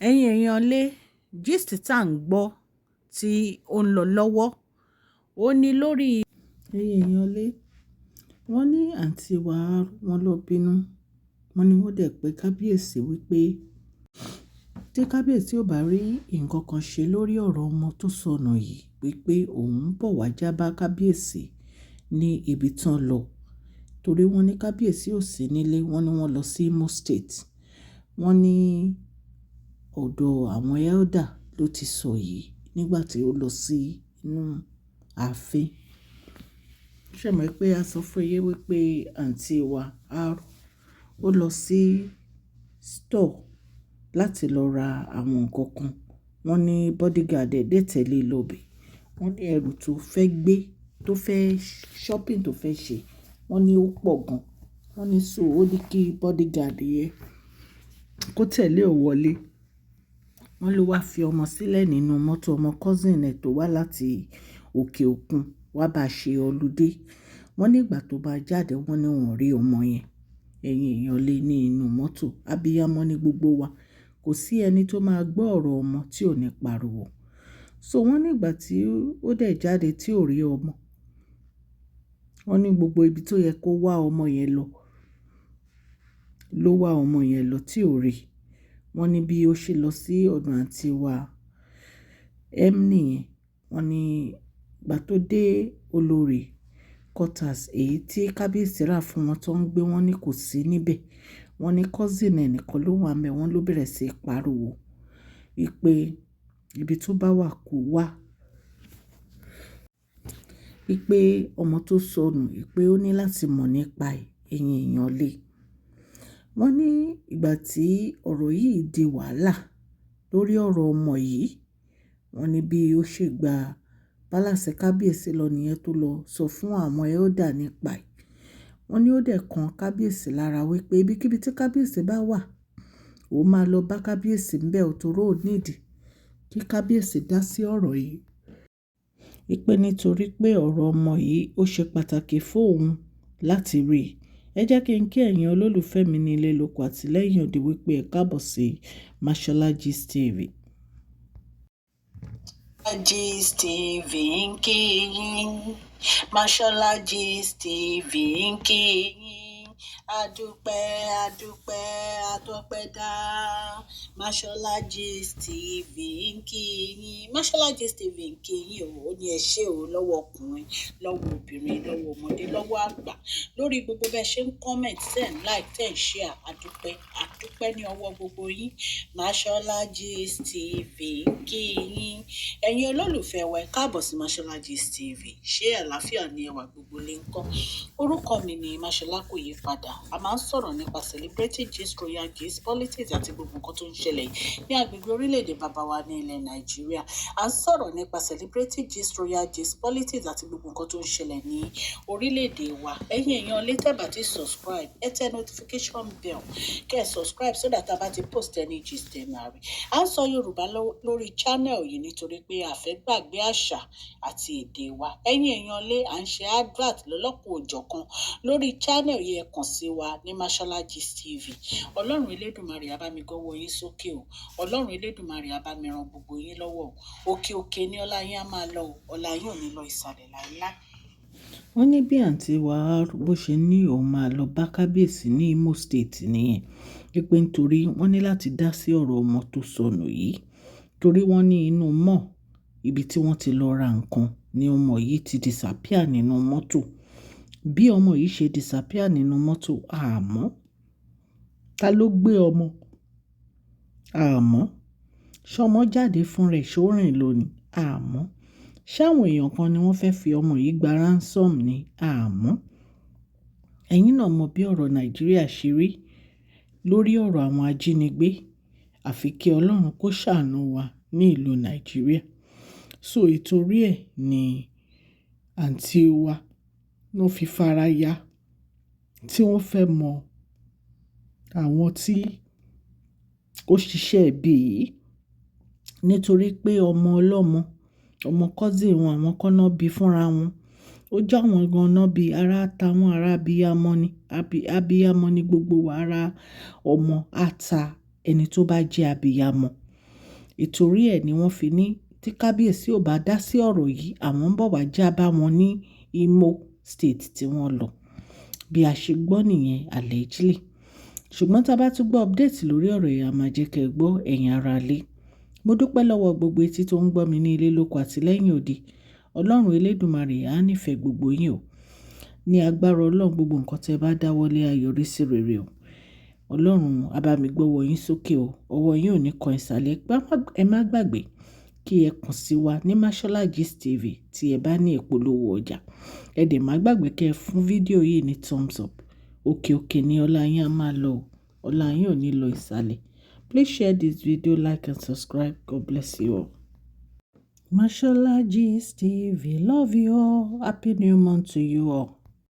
Ẹ̀yin èèyàn lè, gist tá ń gbọ́ tí ó ń lọ lọ́wọ́, ó ní lórí. Ẹ̀yin èèyàn lé, wọ́n ní àǹtí wa, wọ́n lọ bínú. Wọ́n ní wọ́n dẹ̀ pé kábíyèsí wípé tí kábíyèsí ò bá rí nǹkan kan ṣe lórí ọ̀rọ̀ ọmọ tó sọnù yìí, wípé òun ń bọ̀ wá já bá kábíyèsí ní ibi tán lọ. Torí wọ́n ní kábíyèsí ò sí nílé, wọ́n ní wọ́n lọ sí Imo State. Wọ́n ní ọ̀dọ̀ àwọn elder ló ti sọ yìí nígbà tí ó lọ sí inú ààfin. Ṣé ẹ mọ̀ pé a sọ fún yín wípé àǹtí wa R ó lọ sí store láti lọ ra àwọn nǹkan kan. Wọ́n ní bodyguard ẹ̀ dé tẹ̀lé lọ bẹ̀. Wọ́n ní ẹrù tó fẹ́ gbé, tó fẹ́ shopping tó fẹ́ ṣe, wọ́n ní ó pọ̀ gan. Wọ́n ní so ó ní kí bodyguard yẹn kó tẹ̀lé òun wọlé. Wọ́n ló wá fi ọmọ sílẹ̀ nínú mọ́tò, ọmọ cousin ẹ̀ tó wá láti òkè òkun wá bá ṣe holiday. Wọ́n ní ìgbà tó bá jáde, wọ́n ní wọ́n rí ọmọ yẹn. Ẹ̀yin èèyàn lé ní inú mọ́tò. Abiyamọ ní gbogbo wa. Kò sí ẹni tó máa gbọ́ ọ̀rọ̀ ọmọ tí ò ní pariwo. So wọ́n ní ìgbà tí ó dẹ̀ jáde tí ò rí ọmọ, wọ́n ní gbogbo ibi tó yẹ kó wá ọmọ yẹn lọ ló wá ọmọ yẹn lọ tí ò rí. Wọ́n ní bí ó ṣe lọ sí ọ̀dọ̀ àǹtí wa M nìyẹn. Wọ́n ní ìgbà tó dé olórí quarters èyí tí kábíyèsí rà fún wọn tó ń gbé, wọ́n ní kò sí níbẹ̀. Wọ́n ní cousin ẹ̀ nìkan ló wà níbẹ̀. Wọ́n ló bẹ̀rẹ̀ sí í pariwo wípé ibi tó bá wà kó wá. Wípé ọmọ tó sọnù, wípé ó ní láti mọ̀ nípa ẹ̀, ẹ̀yin èèyàn lé. Wọ́n ní ìgbà tí ọ̀rọ̀ yìí di wàhálà lórí ọ̀rọ̀ ọmọ yìí, wọ́n ní bí ó ṣe gba palace kábíyèsí lọ níyẹn, tó lọ sọ fún àwọn elder nípa ẹ̀. Wọ́n ní ó dẹ̀ kan kábíyèsí lára wípé ibikíbi tí kábíyèsí bá wà, òun máa lọ bá kábíyèsí ńbẹ̀ ò, torí ó need kí kábíyèsí dá sí ọ̀rọ̀ yìí. Wípé nítorí pé ọ̀rọ̀ ọmọ yìí ó ṣe pàtàkì fún òun láti rí. Ẹ jẹ́ kí n kí ẹ̀yin olólùfẹ́ mi ní ilé lóko àti lẹ́yìn odi wípé ẹ káàbọ̀ sí Mashola Gist TV. Gist TV ń kí yín, Mashola Gist TV ń kí yín. Adúpẹ́, adúpẹ́, atọ́pẹ́dá. Mashola Gist TV ń kí yín. Mashola Gist TV ń kí yín o. Ó ní ẹ ṣé o lọ́wọ́ ọkùnrin, lọ́wọ́ obìnrin, lọ́wọ́ ọmọdé, lọ́wọ́ àgbà, lórí gbogbo bẹ́ẹ̀ ṣe ń comment, ten like, ten share. Adúpẹ́, adúpẹ́ ní ọwọ́ gbogbo yín. Mashola Gist TV ń kí yín. Ẹ̀yin olólùfẹ́ wa, ẹ káàbọ̀ sí Mashola Gist TV. Ṣé àlàáfíà ni ẹwà gbogbo lè ń kọ́? Orúkọ mi ni Mashola, kò yí padà. A máa ń sọ̀rọ̀ nípa celebrity gist, royal gist, politics àti gbogbo nǹkan tó ń ṣẹlẹ̀ ní agbègbè orílẹ̀-èdè bàbá wa ní ilẹ̀ Nàìjíríà. A ń sọ̀rọ̀ nípa celebrity gist, royal gist, politics àti gbogbo nǹkan tó ń ṣẹlẹ̀ ní orílẹ̀-èdè wa. Ẹ̀yin èèyàn lè tẹ́ bá ti subscribe, ẹ tẹ notification bell kẹ́ ẹ subscribe so that a bá ti post any gist, ẹ máa rí. À ń sọ Yorùbá lórí channel yìí nítorí pé a fẹ́ gbàgbé àṣà àti èdè wa. Ẹ̀yin èèyàn lé, à ń ṣe advert lọ́lọ́kan òjọ̀kan lórí channel yìí. Ẹ kàn sí wa ní Mashola Gist TV. Ọlọ́run Elédùmarè á bá mi gọ́wọ́ yín sókè o. Ọlọ́run Elédùmarè á bá mi ran gbogbo yín lọ́wọ́ o. Òkè òkè ní ọlá yín á máa lọ o. Ọlá yín ò ní lọ ìsàlẹ̀ láíláí. Wọ́n ní bí àǹtí wa bó ṣe ní òun máa lọ bá kábíyèsí ní Imo State nìyẹn, wípé nítorí wọ́n ní láti dá sí ọ̀rọ̀ ọmọ tó sọnù yìí, torí wọ́n ní inú mall ibi tí wọ́n ti lọ ra nǹkan ni ọmọ yìí ti disappear nínú mọ́tò. Bí ọmọ yìí ṣe disappear nínú mọ́tò, àmọ́ ta ló gbé ọmọ? Àmọ́ ṣọmọ jáde fún rẹ̀, ṣó rìn lọ ni? Àmọ́ ṣáwọn èèyàn kan ni wọ́n fẹ́ fi ọmọ yìí gba ransom ni? Àmọ́ ẹ̀yin náà mọ bí ọ̀rọ̀ Nàìjíríà ṣe rí lórí ọ̀rọ̀ àwọn ajínigbé. Àfi kí Ọlọ́run kó ṣàánú wa ní ìlú Nàìjíríà. So ìtorí ẹ̀ ni àǹtí wa ló fi fara ya tí wọ́n fẹ́ mọ àwọn tí ó ṣiṣẹ́ ibi yìí, nítorí pé ọmọ ọlọ́mọ, ọmọ cousin wọn, àwọn kan náà bí fúnra wọn. Ó jẹ́ àwọn gan náà bí ara ta wọ́n, ara abiyamọ ni, abiyamọ ni gbogbo wa, ara ọmọ á ta ẹni tó bá jẹ́ abiyamọ. Ìtorí ẹ̀ ni wọ́n fi ní tí kábíyèsí ò bá dá sí ọ̀rọ̀ yìí, àwọn ń bọ̀ wá já bá wọn ní Imo State tí wọ́n lọ. Bí a ṣe gbọ́ nìyẹn, allegedly. Ṣùgbọ́n tí a bá tún gbọ́ update lórí ọ̀rọ̀ yìí, a máa jẹ́ kí ẹ gbọ́, ẹ̀yin ará ilé. Mo dúpẹ́ lọ́wọ́ gbogbo etí tó ń gbọ́ mi ní ilé lóko àti lẹ́yìn odi. Ọlọ́run Elédùmarè á nífẹ̀ẹ́ gbogbo yín o. Ní agbára Ọlọ́run, gbogbo nǹkan tí ẹ bá dáwọ́lé á yọrí sí rere o. Ọlọ́run á bá mi gbọ́wọ́ yín sókè o. Ọwọ́ yín ò ní kan ìsàlẹ̀. Ẹ má gbàgbé kí ẹ kàn sí wa ní Mashola Gist TV tí ẹ bá ní ìpolówó ọjà. Ẹ dẹ̀ má gbàgbé kí ẹ fún fídíò yìí ní thumbs up. Òkè òkè ni ọlá yín á máa lọ o. Ọlá yín ò ní lọ ìsàlẹ̀. Please share this video, like and subscribe. God bless you all. Mashola Gist TV, love you all. Happy new month to you all.